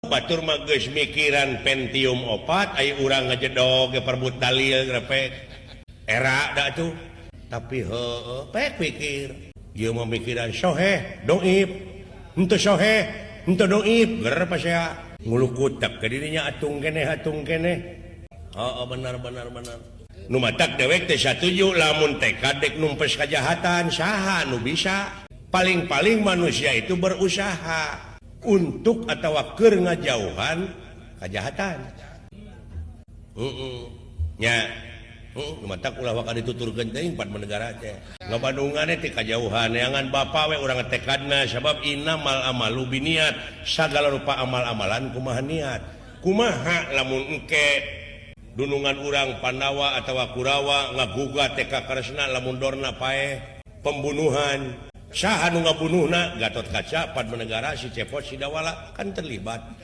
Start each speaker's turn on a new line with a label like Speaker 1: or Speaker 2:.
Speaker 1: Batur mah geus mikiran Pentium 4, aya urang ngajedog ge perebut dalil grepek era da tuh. Tapi heueuh, pek pikir ieu mah mikiran soheh doib henteu, soheh henteu doib, ger pasea ngulukutak ke dirinya, atung keneh, atung keneh. Oh, benar benar benar. Nu matak dewek teh satuju lamun tekad dek numpes kejahatan, saha nu bisa? Paling-paling manusia itu berusaha untuk atau keur ngajauhan kejahatan. Nya, nu matak ulah waka dituturkeun teuing pan negara teh. Ngabandungan teh kajauhan neangan bapa we urang tekadna, sabab innamal amalu biniat, sagala rupa amal-amalan kumaha niat. Kumaha lamun engke dunungan urang Pandawa atawa Kurawa ngagugat teh ka Kresna, lamun Dorna paeh pembunuhan, saha nu ngabunuhna? Gatot Kaca, Padmanegara, si Cepot, si Dawala kan terlibat.